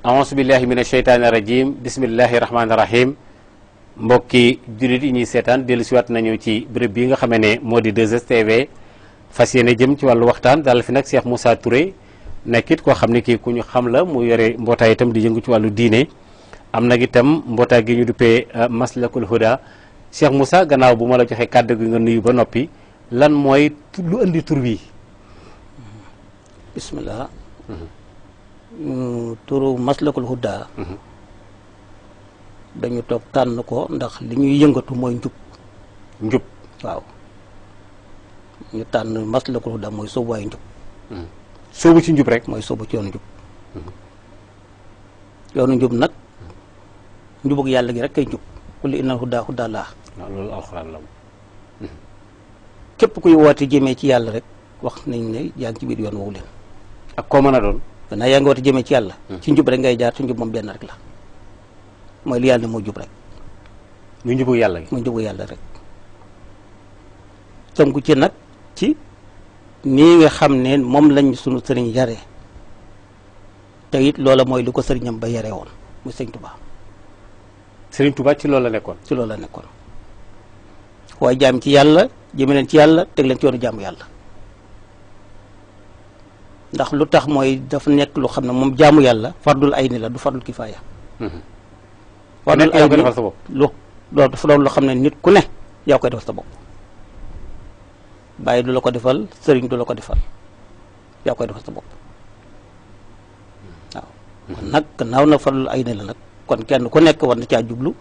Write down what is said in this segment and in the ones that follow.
aousubillahi min asheytaani rajim bismillahi rahmaani rahim mbokki jullit yi ñuy seetaan dellu siwaat nañu ci béréb bii nga xamee ne moo di 2STV fas yéene jëm ci wàllu waxtaan daal fi nag Cheikh Moussa Touré nekkit koo xam ne kii ku ñu xam la mu yore mbootaay itam di yëngu ci wàllu diine am nag itam mbootaay gi ñu duppee Maslakul Huda. Cheikh Moussa gannaaw bu ma la joxee kàddu gi nga nuyu ba noppi lan mooy lu indi tur wi. bismillah. turu Maslakul Huda. dañu toog tànn ko ndax li ñuy yëngatu mooy njub. njub waaw ñu tànn Maslakul Huda mooy sóobuwaayu njub. sóobu ci njub rek. mooy sóobu ci yoonu njub. yoonu njub nag njubug yàlla gi rek kay njub. kulli innal huda huda laa. waaw loolu alxuraan la. képp kuy woote jëmee ci yàlla rek wax nañ ne yaa ngi ci biir yoon woowu leen. ak koo mën a doon. gannaaw yaa ngi woote jëmee ci yàlla. ci njub rek ngay jaar ci njub moom benn rek la. mooy li yàlla ne moo jub rek. muy njubu yàlla gi. muy njubu yàlla rek. tënku ci nag ci nii nga xam ne moom lañ sunu sëriñ yare te it loola mooy li ko sëriñam ba yare woon muy sëñ Tuubaa. Sëriñ Tuubaa ci loolu la nekkoon. ci loolu la nekkoon waaye jaam ci yàlla jëme leen ci yàlla teg leen ci yoonu jaamu yàlla ndax lu tax mooy dafa nekk lu xam ne moom jaamu yàlla fardul ay ni la du fardul kifaaya. fardul ay ni sa bopp lu loolu dafa doon loo xam ne nit ku ne yaa koy defal sa bopp bàyyi du la ko defal sëriñ du la ko defal yaa koy defal sa bopp waaw kon nag gannaaw na fardul ay ni la nag kon kenn ku nekk war na caa jublu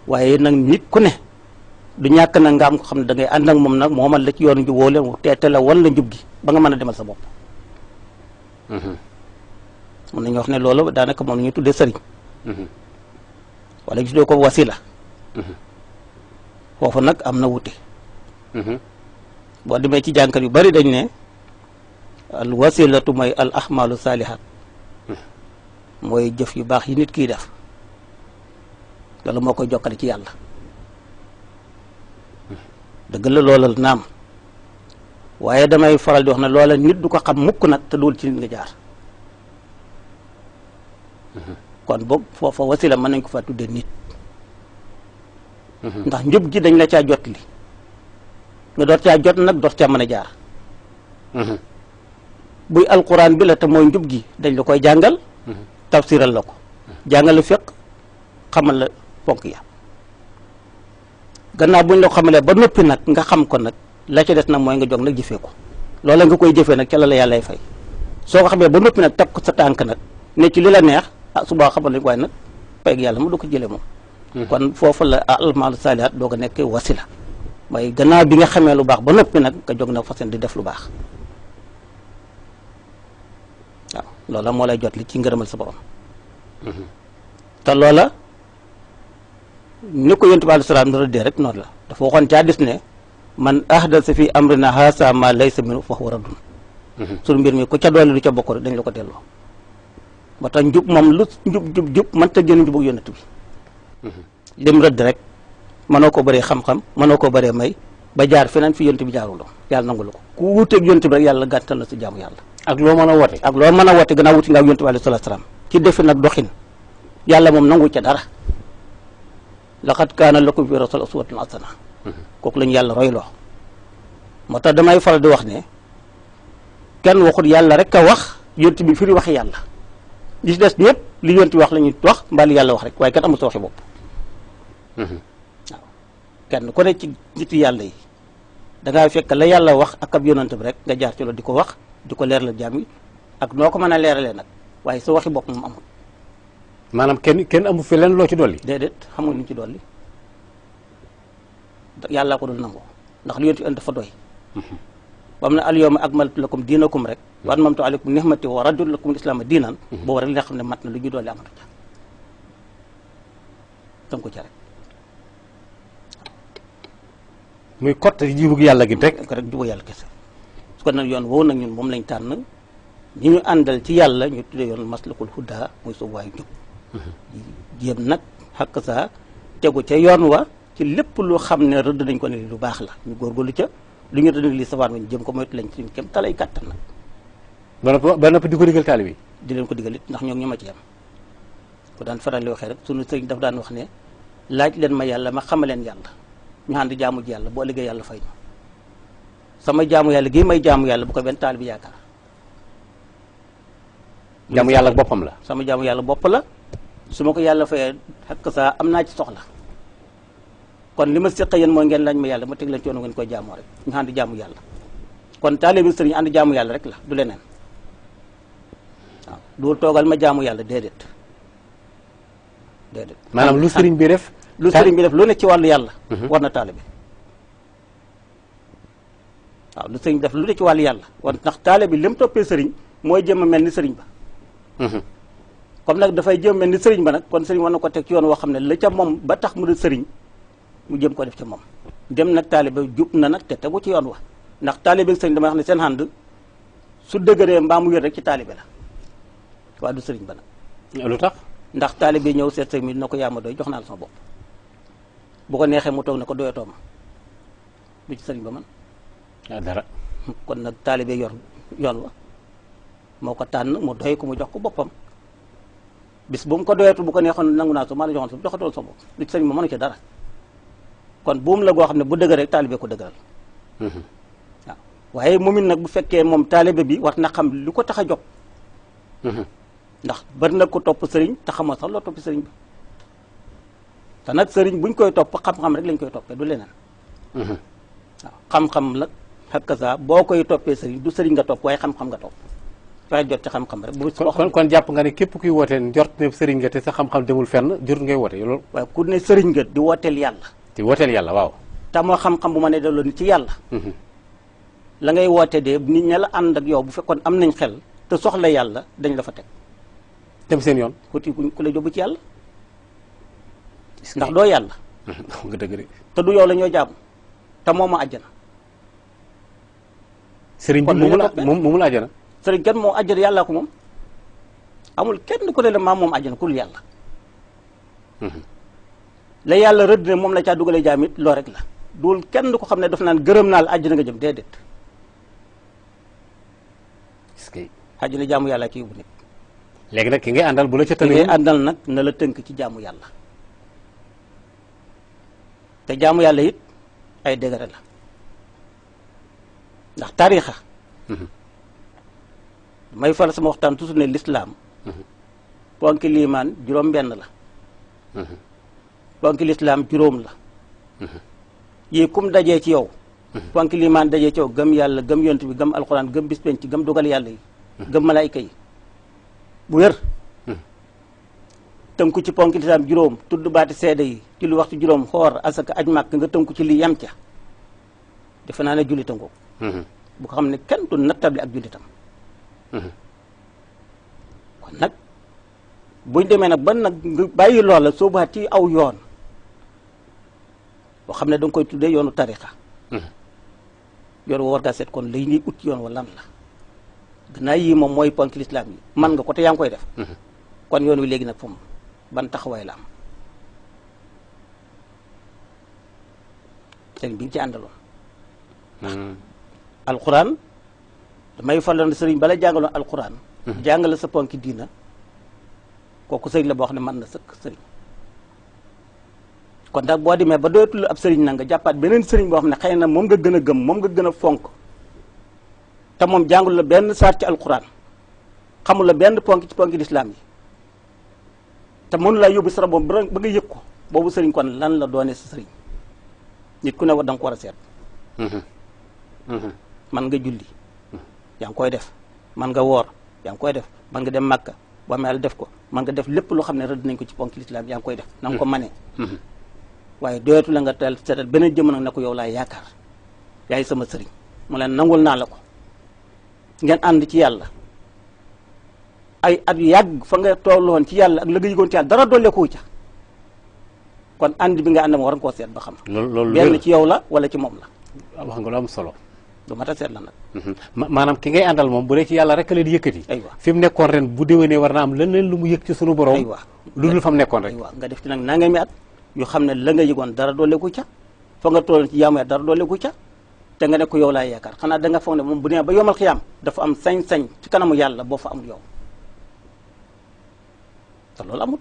waaye nag nit ku ne du ñàkk na nga am ko xam ne da ngay ànd ak moom nag moomal la ci yoonu njub woo leen teete la wan la njub gi ba nga mën a demal sa bopp. mun nañu wax ne loolu daanaka moom la ñuy tuddee sëriñ. wala ñu tuddee ko wasila. foofu nag am na wute. boo demee ci jànkat yu bari dañ ne al wasilatu mooy al ahmalu saalihat mooy jëf yu baax yi nit kiy def. loolu moo koy jokkale ci yàlla dëgg la loola naam waaye damay faral di wax ne loola nit du ko xam mukk nag te duwul ci nit nga jaar kon boog foofa wasila mën nañ ko fa tuddee nit ndax njub gi dañ la caa jot li nga door caa jot nag door caa mën a jaar buy alquran bi la te mooy njub gi dañ la koy jàngal tafsiral la ko jàngal la fiq xamal la ponk ya gannaaw buñ la ko xamalee ba noppi nag nga xam ko nag la ca des nag mooy nga jóg nag jëfee ko loola nga koy jëfee nag ca la yàllay fay soo ko xamee ba noppi nag teg ko sa tànk nag ne ci li la neex suba xamal lañ waaye nag pay yàlla mu du ko jëlee moom kon foofu la almaalu saalihaat doo ko nekk wasila mooy gannaaw bi nga xamee lu baax ba noppi nag nga jóg nag fas yéene di def lu baax waaw loola moo lay jot li ci ngërëmal sa borom te loola ni ko yonent bi alayhi salaam rëddee rek noonu la dafa waxoon caa dis ne man ahdasa fi amrina haasa ma laysa minhu fa huwa raddun suñu mbir mi ku ca doole lu ca bokk rek dañ la ko delloo ba tax njub moom lu njub mënta génn njubug yonent bi lim rëdd rek mënoo ko bëree xam-xam mënoo ko bëree may ba jaar feneen fi yonent bi jaaruloo yàlla nangu la ko ku wuuteeg yonent bi rek yàlla gàttal na sa jaamu yàlla ak loo mën a woote. ak loo mën a woote gannaaw wuti nga ak yonent bi alayhi salaam ci defi nag doxin yàlla moom nangu ca dara laqad kaana lakum fi rasul uswatun hasana kooku lañu yàlla royloo moo tax damay faral di wax ne kenn waxut yàlla rek a wax yonent bi firi waxi yàlla li ci des ñëpp li yonent bi wax la ñuy wax mbaa li yàlla wax rek waaye kenn amul sa waxi bopp waaw kenn ku ne ci nit yàlla yi dangaa fekk la yàlla wax ak ab yonent bi rek nga jaar ci loolu di ko wax di ko leeral jaam yi ak noo ko mën a leeralee nag waaye sa waxi bopp moom amul maanaam kenn amu fi leen loo ci dolli. déedéet xam nga lu ñu ci dolli yàlla ko dul nangu ndax li yonent bi indi dafa doy ba mu ne al yawma akmaltu lakum diinakum rek wa atmamtu alaykum nihmati wa raditu lakum al islaama diinan boobu rek li nga xam ne mat na lu ñu dolli amatu ca tënku ca rek muy kott jubug yàlla gi rek jubug yàlla kese su ko nag yoon woowu nag ñun moom lañ tànn ñi ñu àndal ci yàlla ñu tuddee yoon Maslakul Huda muy sóobuwaayu njub jéem nag xakk saa tegu ca yoon wa ci lépp lu xam ne rëdd nañ ko ne lu baax la ñu góorgóorlu ca lu ñu rëdd li safaan wañ jëm ko moytu lañ ci suñ kem talay kàttan nag ba noppi di ko digal taalibe yi di leen ko digal it ndax ñoom ñu ma ci yem ko daan faral di waxee rek sunu sëriñ daf daan wax ne laaj leen ma yàlla ma xama leen yàlla ñu ànd jaamu ji yàlla boo liggéey yàlla fay ñu sama jaamu yàlla gii may jaamu yàlla bu ko benn taalibe bi yaakaar. jaamu yàlla boppam la. sama jaamu yàlla bopp la su ma ko yàlla fayee xakk saa am naa ci soxla kon li ma séq yéen mooy ngeen laaj ma yàlla ma teg leen ci yoon ngeen koy jaamoo rek ñu ànd jaamu yàlla kon taalibe sëriñ ànd jaamu yàlla rek la du leneen waaw du toogal ma jaamu yàlla déedéet. maanaam lu sëriñ bi def. lu sëriñ bi def lu ne ci wàllu yàlla. war na taalibe waaw lu sëriñ def lu ne ci wàllu yàlla war ndax taalibe bi li mu toppee sëriñ mooy jëm a mel ni sëriñ ba. comme nag dafay jëm mel ni sëriñ ba nag kon sëriñ war na ko teg ci yoon woo xam ne la ca moom ba tax mu di sëriñ mu jëm ko def ca moom. dem nag taalibe jub na nag te tegu ci yoon wa ndax taalibe ak sëriñ damay wax ne seen ànd su dëgëree mbaa mu wér rek ci taalibe la waaye du sëriñ ba nag. lu tax. ndax taalibe ñëw seet sëriñ bi dina ko yaama doy jox naa la sama bopp bu ko neexee mu toog ne ko doyatoo ma du ci sëriñ ba man. dara. kon nag taalibe yor yoon wa moo ko tànn mu doy ko mu jox ko boppam bis bu mu ko doyatul bu ko neexoon nangu naa su maa la joxoon su joxatoon sa bopp du ci sëriñ ba mënu ci dara kon buum la goo xam ne bu dëgër rek taalibe ko dëgëral. waaw waaye moom it nag bu fekkee moom taalibe bi war na xam lu ko tax a jóg. ndax bari na ko topp sëriñ te xamoo sax loo topp sëriñ bi te nag sëriñ buñ koy topp xam-xam rek lañ koy toppee du leneen. waaw xam-xam la xakk saa boo koy toppee sëriñ du sëriñ nga topp waaye xam-xam nga topp waaye jot ci xam-xam rek. bu kon jàpp nga ne képp kuy wootee njort ne sëriñ nga te sa xam-xam demul fenn jur ngay woote loolu. waaye ku ne sëriñ nga di wooteel yàlla. di wooteel yàlla waaw. te moo xam-xam bu ma ne delloo nit ci yàlla. la ngay woote de nit ña la ànd ak yow bu fekkoon am nañ xel te soxla yàlla dañ la fa teg. dem seen yoon. ku la jóbbu ci yàlla. ndax doo yàlla. nga dëgg de. te du yow la ñoo jaamu te moom ma àjjana. sëriñ bi moomul àjjana. sëriñ kenn moom àjjana yàllaa ko moom amul kenn ku ne la maam moom àjjana ku dul yàlla. la yàlla rëdd ne moom la caa dugalee jaam it loo rek la dul kenn ko xam ne daf naan gërëm naa la àjjana nga jëm déedéet. est-ce que. àjjana jaamu yàlla ci yóbbu nit. léegi nag ki ngay àndal bu la ca tënk. ki ngay àndal nag na la tënk ci jaamu yàlla te jaamu yàlla it ay degré la ndax tariixa may fal sama waxtaan toujours ne lislaam ponki liimaan juróom benn la ponki lislaam juróom la yii kum dajee ci yow ponki liimaan dajee ci yow gëm yàlla gëm yonent bi gëm alxuraan gëm bis penc gëm dogal yàlla yi gëm malaayka yi bu wér tënku ci ponki lislaam juróom tudd baati seede yi ci lu waxtu juróom xoor asaka aj màkk nga tënku ci li yam ca defe naa ne jullitam ko bu ko xam ne kenn du nattable ak jullitam kon nag buñ demee nag ba nag nga bàyyi loola soo baat ci aw yoon boo xam ne da nga koy tuddee yoonu tarixa yoon wa war ngaa seet kon lay ñuy ut yoon wa lan la gannaaw yii moom mooy ponk lislaam yi man nga ko te yaa ngi koy def kon yoon wi léegi nag fu mu ban taxawaay la am sëriñ bi nga ci àndaloon alquran damay faloon sëriñ bala jàngaloon alquran jàngale sa ponki diina kooku sëriñ la boo xam ne mën na sëkk sëriñ kon nag boo demee ba doyatul ab sëriñ na nga jàppaat beneen sëriñ boo xam ne xëy na moom nga gën a gëm moom nga gën a fonk te moom jàngul la benn saar ci alquran xamul la benn ponk ci ponki lislaam yi te mënu laa yóbbu sara boobu ba nga yëg ko boobu sëriñ kon lan la doone sa sëriñ nit ku ne war da nga ko war a seet man nga julli yaa ngi koy def man nga woor yaa ngi koy def man nga dem màkka boo amee yàlla def ko man nga def lépp loo xam ne rëdd nañ ko ci ponk lislaam yaa ngi koy def na nga ko manee waaye doyatu la nga teel seetal beneen jëmm nag ne ko yow laa yaakaar yaay sama sëriñ mu leen nangul naa la ko ngeen ànd ci yàlla ay at yu yàgg fa nga tolloon ci yàlla ak la nga yëgoon ci yàlla dara dolleeku ca kon ànd bi nga ànd war nga koo seet ba xam loolu benn ci yow la wala ci moom la wax nga lu am solo du mat a seet la nag maanaam ki ngay àndal moom bu dee ci yàlla rek la di yëkkati aywa fi mu nekkoon ren bu déwénee war na am leneen lu mu yëg ci sunu borom aywa lu dul fa mu nekkoon rek aywa nga def ci nag naa nga mi at yu xam ne la nga yëgoon dara dooleeku ca fa nga tolloon ci jaamu dara dooleeku ca te nga ne ko yow laa yaakaar xanaa da nga foog ne moom bu nee ba yomal xiyaam dafa am sañ-sañ ci kanamu yàlla boo fa amul yow te loolu amul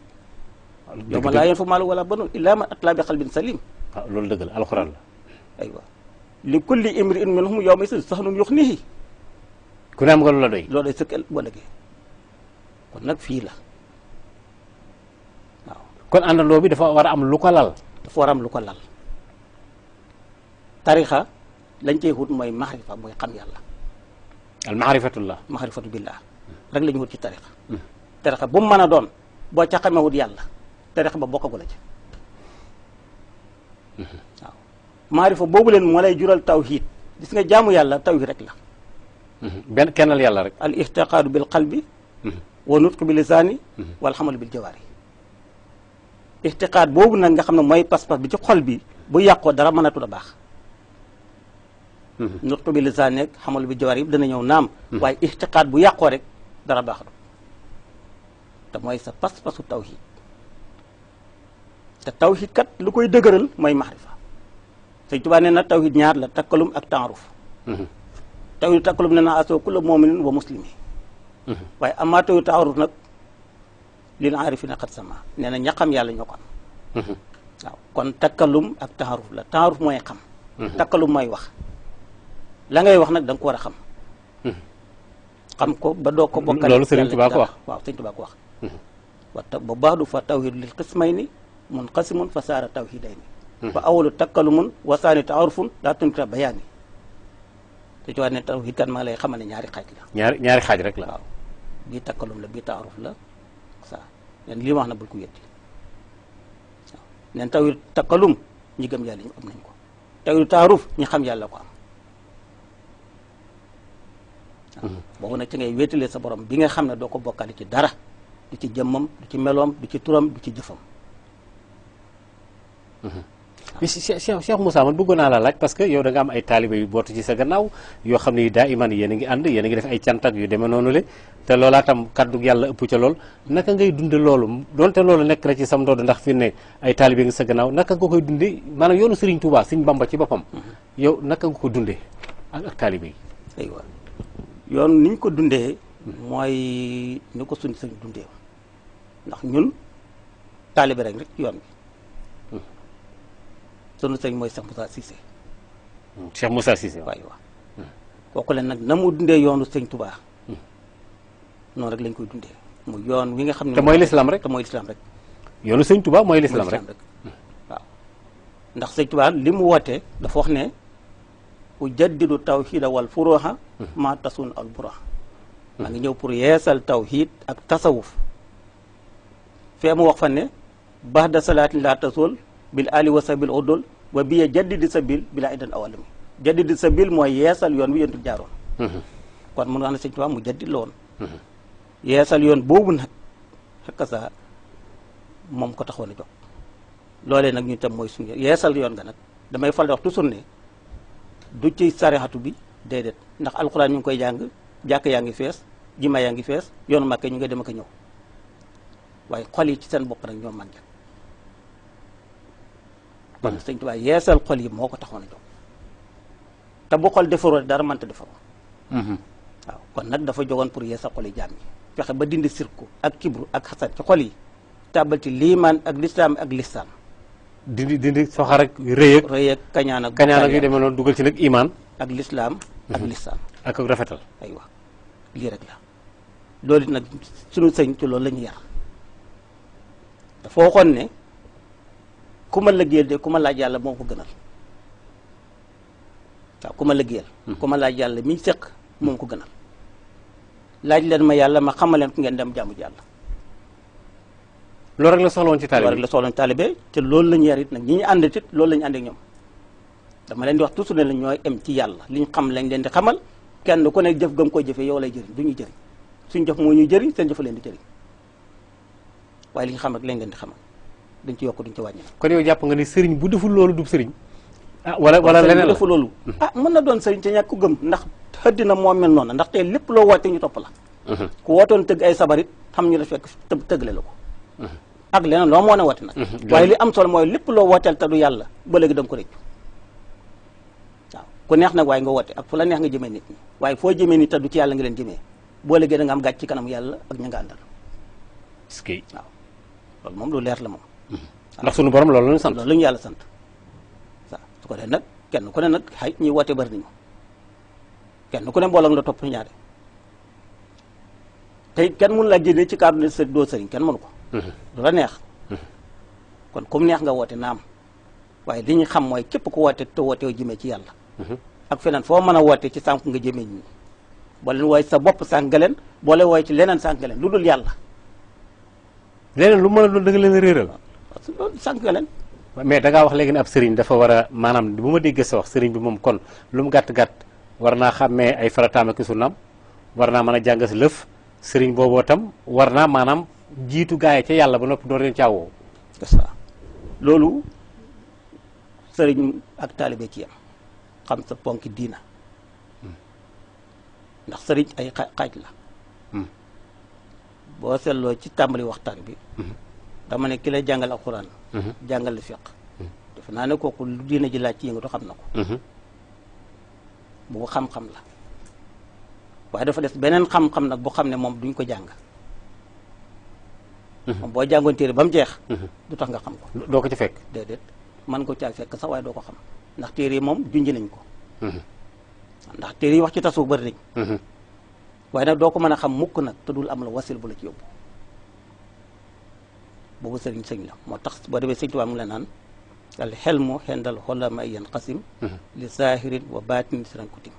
yow ma laa yanfa'u maalun wala banuun illaa man ataa bi qalbin saliim. waaw loolu dëgg la alxuraan la. aywa li kulli imri'in minhum yawma idin sha'nun yughnihi. ku ne am nga lu la doy. loolu day sëkkal boo lëggee kon nag fii la waaw. kon àndandoo bi dafa war a am lu ko lal. dafa war a am lu ko lal. tarixa lañ cey wut mooy maxrifa mooy xam yàlla. al maarifatullah. maxrifatu billah rek la ñu wut ci tarixa. tarixa bu mu mën a doon boo ca xamee wut yàlla tarixa ba bokkagu la ci. waaw maarifa boobu leen moo lay jural tawhid gis nga jaamu yàlla tawhid rek la. benn kennal yàlla rek. al ixtiqaadu bil qalbi wa nutqu bi lisaani wal xamalu bil jawaari. ixtiqaad boobu nag nga xam ne mooy pas-pas bi ci xol bi bu yàqoo dara mënatul a baax. nutqu bi lisaani ak xamalu bil jawaari yëpp dana ñëw naam. waaye ixtiqaad bu yàqoo rek dara baaxatu te mooy sa pas-pasu tawhid te tawhid kat lu koy dëgëral mooy maxrifa. Sëñ Tuubaa nee na tawhid ñaar la takkalum ak taaruf. tawhid takkalum nee na asoo kulla mu'minin wa muslimi waaye amaa tawhid taaruf nag lil aarifina xat sama nee na ña xam yàlla ñoo ko am. waaw kon takkalum ak taaruf la taaruf mooy xam. takkalum mooy wax la ngay wax nag da nga ko war a xam. xam ko ba doo ko bokkal. loolu Sëriñ Tuubaa ko wax waaw Sëriñ Tuubaa ko wax. ba baadu fa tawhid lil qismayni munqasimun fa saara tawhidayni fa awalu takkalumun wasaani taarufun daa tunta bayaani. te ci wax ne tawhid kan maa lay xamal ne ñaari xaaj la. ñaari xaaj rek la. waaw bii takkalum la bii taaruf la ça nen lii wax na bul ko yetti waaw nen tawhid takkalum ñi gëm yàlla ñu am nañ ko tawhid taaruf ñi xam yàlla ko am. waaw boobu nag ci ngay wéetalee sa borom bi nga xam ne doo ko bokkale ci dara du ci jëmmam du ci meloom du ci turam du ci jëfam. Cheikh Moussa man bëggoon naa la laaj parce que yow da nga am ay taalibe yu bootu ci sa gannaaw yoo xam ne daa iman yéen a ngi ànd yéen a ngi def ay cant ak yu demee noonu le te loolaa tam kaddu yàlla ëpp ca lool naka ngay dunde loolu doonte loolu nekk na ci sam ndodd ndax fi ne ay taalibe ngi sa gannaaw naka nga koy dunde maanaam yoonu Serigne Touba Serigne Bamba ci boppam yow naka nga ko dunde ak taalibe yi. aywa yoon niñ ko dundee mooy ni ko suñ sëñ dundee ndax ñun taalibe rek yoon bi sunu sëñ mooy Cheikh Moussa Cissé. Cheikh Moussa Cissé waaw waaw kooku leen nag na mu dundee yoonu sëñ Touba noonu rek lañ koy dundee mu yoon wi nga xam ne. te mooy lislaam rek te mooy lislaam rek. yoonu sëñ Touba mooy lislaam rek waaw ndax sëñ Touba li mu wootee dafa wax ne ujaddidu tawhida wal furuha ma tasun al buruha maa ngi ñëw pour yeesal tawhid ak tasawuf fee mu wax fa ne baxda salaatin la tasul bil ali wa sabil udul wa biya jaddidi sabil bila idan awalami jaddidi sabil mooy yeesal yoon wi yontu jaaroon kon mun wax ne sëñ Tuubaa mu jaddid la woon yeesal yoon boobu nag xekk sa moom ko taxoon a jóg loolee nag ñu tam mooy suñu yeesal yoon nga nag damay fal di wax toujours ne du ci sarixatu bi déedéet ndax alxuraan ñu ngi koy jàng jàkk yaa ngi fees jima yaa ngi fees yoonu màkke ñu ngi dem ak a ñëw waaye xol yi ci seen bopp nag ñoo mànke kon sëñ Tuubaa yeesal xol yi moo ko taxoon a jóg te bu xol defaroo dara mënta defaroo waaw kon nag dafa jógoon pour yeesal xol yi jaam yi fexe ba dindi sirku ak kibru ak xasan ci xol yi tàbbal ci liimaan ak lislaam ak lisaan dindi soxar ak rëy ak kañaan ak yu demee noonu dugal ci nag imaan ak lislaam ak lisaan ak rafetal aywa lii rek la loolu nag sunu sëñ ci loolu la ñu yar dafa waxoon ne ku ma liggéeyal de ku ma laaj yàlla moo ko gënal waaw ku ma liggéeyal ku ma laaj yàlla miñ seq moom ko gënal laaj leen ma yàlla ma xamal leen ku ngeen dem jaamu yàlla loolu rek la soxla woon ci taalibe loolu rek la soxla woon taalibe te loolu la ñu yar it nag ñi ñu ànd it loolu la ñu ànd ak ñoom dama leen di wax toujours ne la ñooy em ci yàlla li ñu xam lañ leen di xamal kenn ku ne jëf gëm koy jëfee yow lay jëriñ du ñuy jëriñ suñ jëf moo ñuy jëriñ seen jëfa leen di jëriñ waaye li ñu xam rek lañ leen di xamal duñ ci yokk duñ ci wàññi. kon yow jàpp nga ni sëriñ bu deful loolu du sëriñ. ah wala leneen la bu deful loolu. ah mën na doon sëriñ te ñàkk ko gëm ndax xëddina moo mel noonu ndax tey lépp loo woote ñu topp la. ku wootoon tëgg ay sabarit xam ñu la fekk tëggale la ko. ak leneen loo moo ne woote nag. waaye li am solo mooy lépp loo wooteel te du yàlla ba léegi da nga ko rëccu. waaw ku neex nag waaye nga woote ak fu la neex nga jëmee nit ñi waaye foo jëmee nit te du ci yàlla nga leen jëmee boo léegi da nga am gàcc ci kanam yàlla ak ña nga àndal. est-ce que waaw loolu moom lu leer la moom. ndax sunu borom loolu la ñu sant. loolu la ñu yàlla sant waaw su ko dee nag kenn ku ne nag xay ñuy woote bari nañu kenn ku ne mbooloo la topp ñaare te it kenn mënu la génne ci cadre ne sa doo sëriñ kenn mënu ko. du la neex. kon comme neex nga woote naam waaye li ñu xam mooy képp ku woote te woote jëmee ci yàlla. ak feneen foo mën a woote ci sànq nga jëmee ñi boo leen wooy sa bopp sànq nga leen boo leen wooy ci leneen sànq nga leen lu dul yàlla. leneen lu mën a doon da nga leen a réeral. parce que loolu sànq nga leen. mais da ngaa wax léegi ne ab sëriñ dafa war a maanaam bu ma déggee sa wax sëriñ bi moom kon lu mu gàtt-gàtt war naa xàmmee ay farataam ak sunnaam war naa mën a jàng si lëf sëriñ booboo tam war naa maanaam jiitu gaay ca yàlla ba noppi door leen caawoo. c'est ça loolu sëriñ ak taalibe ci yam xam sa ponki diina ndax sëriñ ay xaaj la. boo seetloo ci tàmbali waxtaan bi. dama ne ki lay jàngal alxuraan. jàngal fiq. defe naa ne kooku lu diina ji laaj ci yëngatu xam na ko. bu xam-xam la waaye dafa des beneen xam-xam nag bu xam ne moom duñ ko jàng. moom boo jàngoon téere ba mu jeex. du tax nga xam ko. doo ko ci fekk. déedéet mën ko caa fekk sax waaye doo ko xam ndax téere yi moom junj nañ ko. ndax téere yi wax ci tasawuf bari nañ. waaye nag doo ko mën a xam mukk nag te dul am la wasil bu la ci yóbbu. boobu sëñ la moo tax boo demee sëñ Tuubaa mu la naan al xelmu xendal xolama yan qasim li zaahirin wa baatinin siran kutim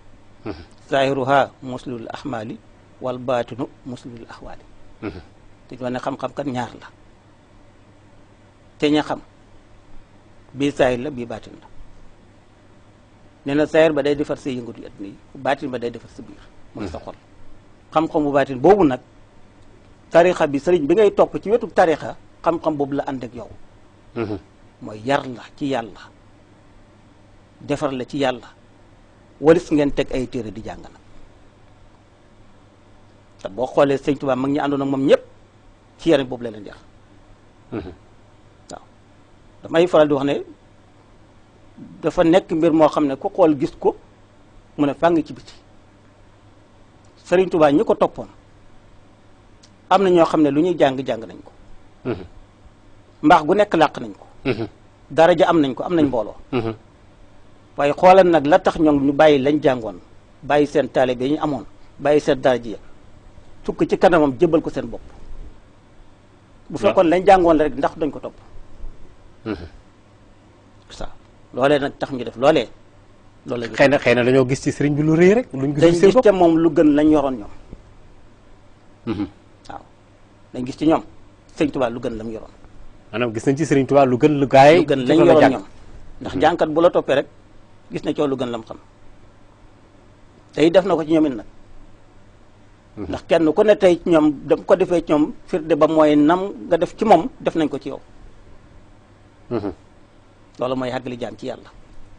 zaahiruha muslul ahmali wal baatinu muslul ahwali te ne xam-xam kat ñaar la te ña xam bii zaahir la bii baatin la nee na zaahir ba day defar say yëngatu yi adduna yi baatin ba day defar sa biir mooy sa xol xam-xam bu baatin boobu nag tarixa bi sëriñ bi ngay topp ci wetu tarixa xam-xam boobu la ànd ak yow mooy yar la ci yàlla defar la ci yàlla walis ngeen teg ay téere di jàng nag te boo xoolee sëñ Tuubaa mag ñi àndoon ak moom ñëpp ci yaram boobu la leen yar waaw damay faral di wax ne dafa nekk mbir moo xam ne ku xool gis ko mu ne fàng ci biti sëriñ Tuubaa ñi ko toppoon am na ñoo xam ne lu ñuy jàng nañ ko mbaax gu nekk làq nañ ko daraja am nañ ko am nañ mbooloo waaye xoolal nag la tax ñoom ñu bàyyi lañ jàngoon bàyyi seen taalibe yi ñu amoon bàyyi seen daraja ya sukk ci kanamam jëbal ko seen bopp bu fekkoon lañ jàngoon la rek ndax dañ ko topp ça loolee nag tax ñu def loolee loolu la xëy na dañoo gis ci sëriñ bi lu rëy rek luñ dañ gis te moom lu gën lañ yoroon ñoom waaw dañ gis ci ñoom sëriñ Tuubaa lu gën lam yoroon maanaam gis nañ ci sëriñ Tuubaa lu gën lu gaay lu gën lañ yoroon ñoom ndax jànkat bu la toppee rek gis na coow lu gën lam xam tey def na ko ci ñoom it nag ndax kenn ku ne tey ñoom dam ko defee ci ñoom firde ba mooy nam nga def ci moom def nañ ko ci yow loolu mooy xàggali jaam ci yàlla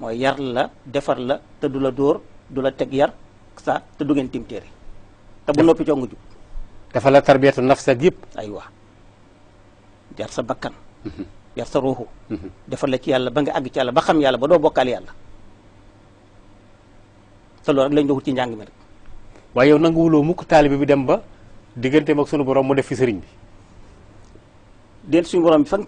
mooy yar la defar la te du la dóor du la teg yar sa te du ngeen tim téere te bu noppi coo nga jub dafa la tarbiyatu nafs ak yëpp aywa yar sa bakkan yar sa ruuxu defar la ci yàlla ba nga àgg ci yàlla ba xam yàlla ba doo bokkaal yàlla te loolu rek lañ doxut ci njàng mi rek waaye yow nanguwuloo mukk taalibe bi dem ba digganteem ak sunu borom mu def fi sëriñ bi déet suñu borom bi fan